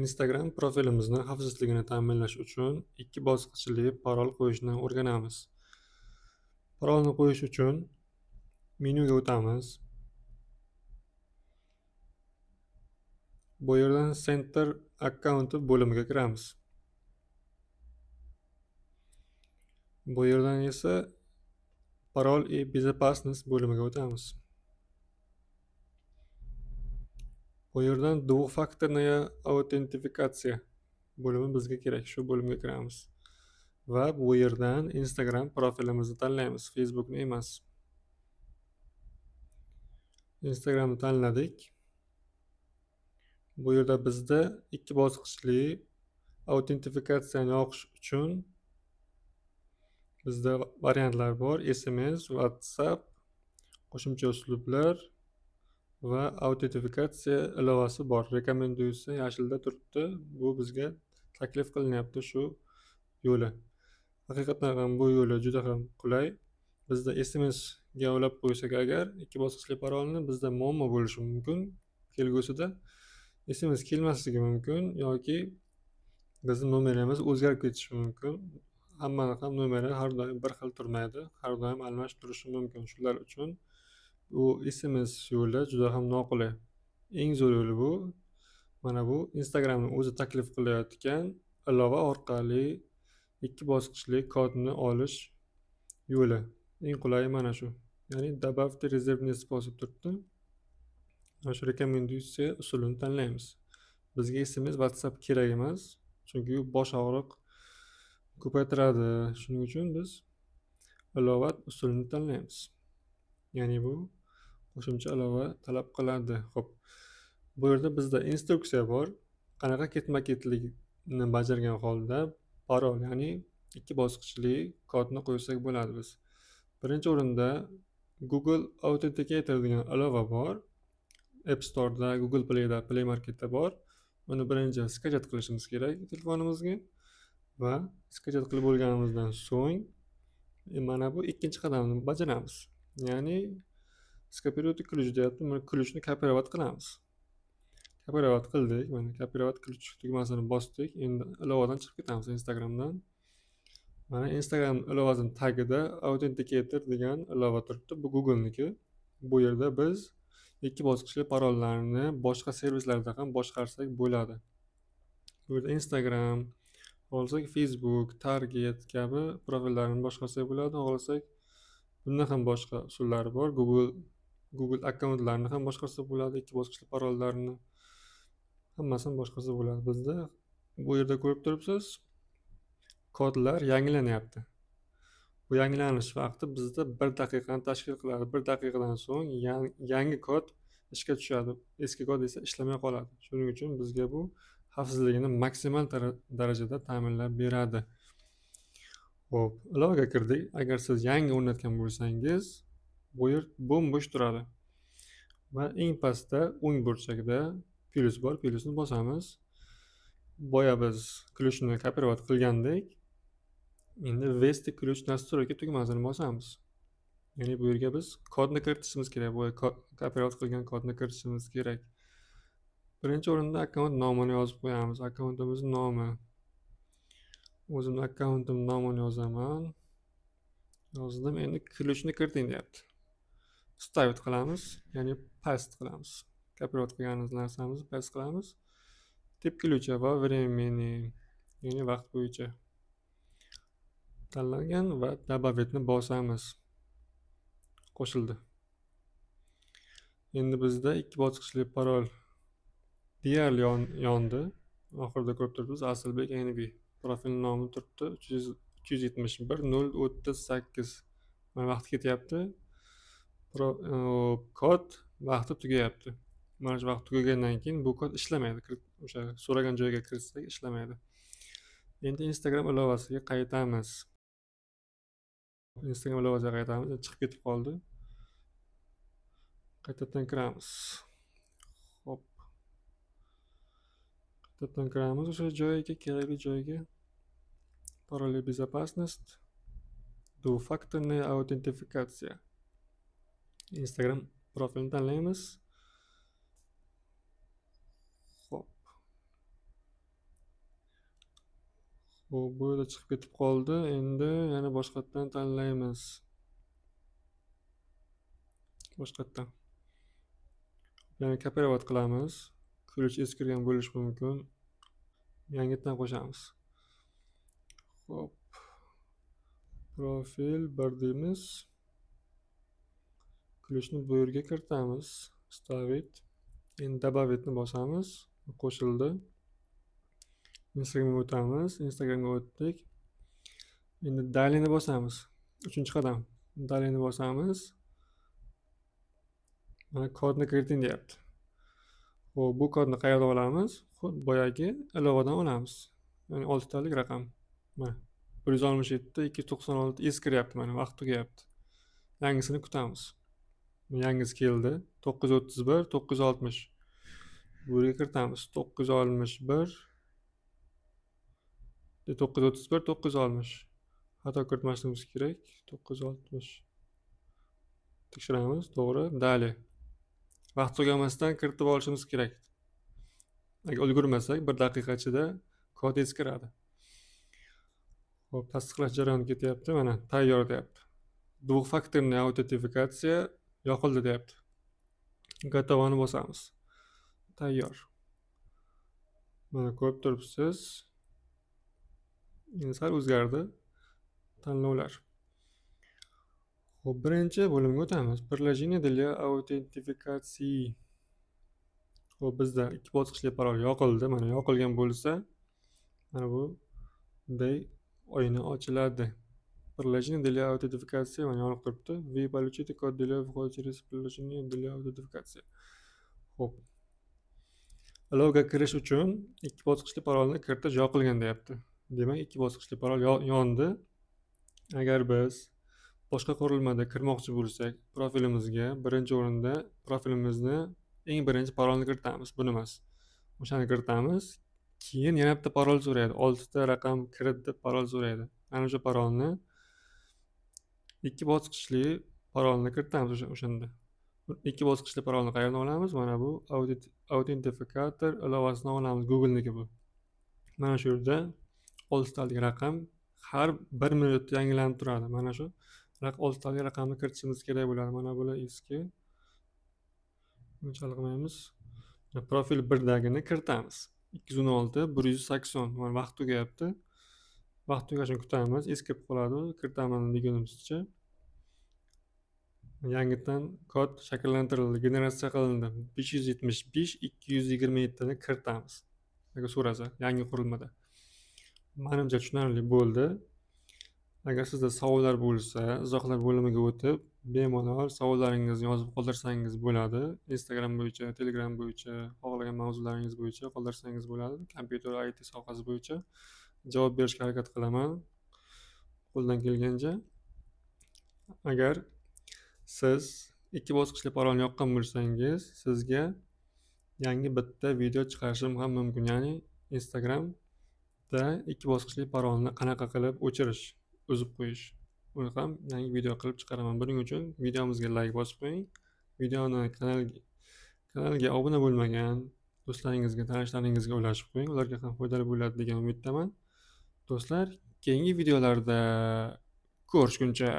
Instagram profilimizni xavfsizligini ta'minlash uchun 2 bosqichli parol qo'yishni o'rganamiz. Parolni qo'yish uchun menyuga o'tamiz. Bu yerdan Center akkaunti bo'limiga kiramiz. Bu yerdan esa Parol и безопасность bo'limiga o'tamiz. Bu yerdan двухфакторная autentifikatsiya bo'limi bizga kerak. Shu bo'limga kiramiz. Va bu yerdan Instagram profilimizni tanlaymiz, Facebookni emas. Instagramni tanladik. Bu yerda bizda 2 bosqichli autentifikatsiyani yoqish uchun bizda variantlar bor: SMS, WhatsApp, qo'shimcha uslublar va autentifikatsiya ilovasi bor. Rekomendutsiya yashilda turibdi. Bu bizga taklif qilinyapti shu yo'li. Haqiqatan ham bu yo'li juda ham qulay. Bizda SMS ga ulab qo'ysak agar 2 bosqichli parolni, bizda muammo bo'lishi mumkin. Kelgusida SMS kelmasligi mumkin yoki bizning nomerimiz o'zgarib ketishi mumkin. Hammani ham nomeri har doim bir xil turmaydi, har doim almashib turishi mumkin. Shular uchun bu SMS yo'li juda ham noqulay. Eng zo'r yo'li bu mana bu Instagramning o'zi taklif qilayotgan ilova orqali 2 bosqichli kodni olish yo'li. Eng qulayi mana shu. Ya'ni добавьте резервный способ turibdi. Mana shu rekomendatsiya usulini tanlaymiz. Bizga SMS, WhatsApp kerak emas, chunki u bosh og'riq ko'paytiradi. Shuning uchun biz ilova usulini tanlaymiz. Ya'ni bu qo'shimcha ilova talab qiladi. Xo'p. Bu yerda bizda instruksiya bor. Qanaqa ketma-ketlikni bajargan holda parol, ya'ni 2 bosqichli kodni qo'ysak bo'ladi biz. Birinchi o'rinda Google Authenticator degan ilova bor. App Store'da, Google Play'da, Play Market'da bor. Uni birinchi skachat qilishimiz kerak telefonimizga va skachat qilib bo'lganimizdan so'ng mana bu ikkinchi qadamni bajaramiz. Ya'ni skopировать ключ deyapti. Mana ключni kopirovat qilamiz. Kopirovat qildik. Mana kopirovat ключ tugmasini bosdik. Endi ilovadan chiqib ketamiz Instagramdan. Mana Instagram ilovasining tagida Authenticator degan ilova turibdi. Bu Google'niki. Bu yerda biz 2 bosqichli parollarni boshqa servislarda ham boshqarsak bo'ladi. Bu yerda Instagram, xohlasak Facebook, Target kabi profillarni boshqarsak bo'ladi. Xohlasak bundan ham boshqa usullari bor. Google akkauntlarini ham boshqarsa bo'ladi, 2 bosqichli parollarni hammasini boshqarsa bo'ladi. Bizda bu yerda ko'rib turibsiz, kodlar yangilanyapti. Bu yangilanish vaqti bizda 1 daqiqani tashkil qiladi. 1 daqiqadan so'ng yangi kod ishga tushadi. Eski kod esa ishlamay qoladi. Shuning uchun bizga bu xavfsizligini maksimal darajada ta'minlab beradi. Xo'p, ilovaga kirdik. Agar siz yangi o'rnatgan bo'lsangiz, bu yer bo'm-bo'sh turadi. Va eng pastda o'ng burchakda plus bor, plusni bosamiz. Boya biz ключni kopirovat qilgandik. Endi ввести ключ настройки tugmasini bosamiz. Ya'ni bu yerga biz kodni kiritishimiz kerak. Boya kopirovat qilgan kodni kiritishimiz kerak. Birinchi o'rinda akkaunt nomini yozib qo'yamiz. Akkauntimizning nomi. O'zimning akkauntim nomini yozaman. Yozdim. Endi ключni kiriting deyapti. Ставить qilamiz, ya'ni paste qilamiz. Kopirovat qilganimiz narsamizni paste qilamiz. Tip ключа va времени, ya'ni vaqt bo'yicha tanlangan va добавитni bosamiz. Qo'shildi. Endi bizda 2 bosqichli parol deyarli yondi. Oxirida ko'rib turibmiz, Asilbek NB profil nomi turibdi. 371 038. Mana vaqt ketyapti. Kod vaqti tugayapti. Mana shu vaqt tugagandan keyin bu kod ishlamaydi. O'sha so'ragan joyga kiritsak ishlamaydi. Endi Instagram ilovasiga qaytamiz. Instagram ilovasiga qaytamiz. Chiqib ketib qoldi. Qaytadan kiramiz. Xo'p. Qaytadan kiramiz o'sha joyiga, kerakli joyiga. Пароль и безопасность. Двухфакторная аутентификация. Instagram profilini tanlaymiz. Xo'p. Xo'p, bu yerda chiqib ketib qoldi. Endi yana boshqatdan tanlaymiz. Boshqatdan. Yana копировать qilamiz. Ключ eskirgan bo'lishi mumkin. Yangitdan qo'shamiz. Xo'p. Profil 1 deymiz. Ключ ni bu yerga kiritamiz. Вставить. Endi добавить ni bosamiz. Qo'shildi. Instagramga o'tamiz. Instagramga o'tdik. Endi далее ni bosamiz. 3-qadam. Далее ni bosamiz. Mana, kodni kiriting deyapti. Xo'p, bu kodni qayerdan olamiz? Xuddi boyagi ilovadan olamiz. Ya'ni oltitalik raqam. Mana, 167 296. Eskiryapti, mana, vaqt tugayapti. Yangisini kutamiz. Yangisi keldi. 931 960. Bu yerga kiritamiz. 961 931 960. Xato kiritmasligimiz kerak. 960. Tekshiramiz, to'g'ri. Далее. Vaqt tugamasdan kiritib olishimiz kerak. Agar ulgurmasak, 1 daqiqa ichida kod eskiradi. Xo'p, tasdiqlash jarayoni ketyapti. Mana, tayyor deyapti. Двухфакторный аутентификация yoqildi deyapti. Готово ni bosamiz. Tayyor. Mana, ko'rib turibsiz. Endi sal o'zgardi tanlovlar. Xo'p, birinchi bo'limga o'tamiz. Приложение для аутентификации. Xo'p, bizda ikki bosqichli parol yoqildi. Mana, yoqilgan bo'lsa, mana bunday oyna ochiladi. Приложение для аутентификации mana yonib turibdi. Вы получите код для входа через приложение для аутентификации. Xo'p. Ilovaga kirish uchun ikki bosqichli parolni kiritish yoqilgan deyapti. Demak, ikki bosqichli parol yondi. Agar biz boshqa qurilmada kirmoqchi bo'lsak, profilimizga birinchi o'rinda profilimizni eng birinchi parolni kiritamiz. Buni emas. O'shani kiritamiz. Keyin yana bitta parol so'raydi. Oltita raqam kirit deb parol so'raydi. Ana o'sha parolni, ikki bosqichli parolni kiritamiz o'shanda. Ikki bosqichli parolni qayerdan olamiz? Mana bu autentifikator ilovasidan olamiz. Google'niki bu. Mana shu yerda oltitalik raqam har bir minutda yangilanib turadi. Mana shu oltitalik raqamni kiritishimiz kerak bo'ladi. Mana bular eski. Buni chalg'imaymiz. Profil birdagini kiritamiz. 216 180. Mana, vaqt tugayapti. Vaqt tugashini kutamiz. Eskirib qoladi. Kiritaman degunimizcha. Yangitdan kod shakllantirildi, generatsiya qilindi. 575 227 ni kiritamiz. Agar so'rasa yangi qurilmada. Manimcha, tushunarli bo'ldi. Agar sizda savollar bo'lsa, izohlar bo'limiga o'tib, bemalol savollaringizni yozib qoldirsangiz bo'ladi. Instagram bo'yicha, Telegram bo'yicha, xohlagan mavzularingiz bo'yicha qoldirsangiz bo'ladi. Kompyuter, IT sohasi bo'yicha javob berishga harakat qilaman qo'ldan kelgancha. Agar siz ikki bosqichli parolni yoqqan bo'lsangiz, sizga yangi bitta video chiqarishim ham mumkin. Ya'ni Instagramda ikki bosqichli parolni qanaqa qilib o'chirish, uzib qo'yish. Uni ham yangi video qilib chiqaraman. Buning uchun videomizga layk bosib qo'ying. Videoni kanalga obuna bo'lmagan do'stlaringizga, tanishlaringizga ulashib qo'ying. Ularga ham foydali bo'ladi degan umiddaman. Do'stlar, keyingi videolarda ko'rishguncha.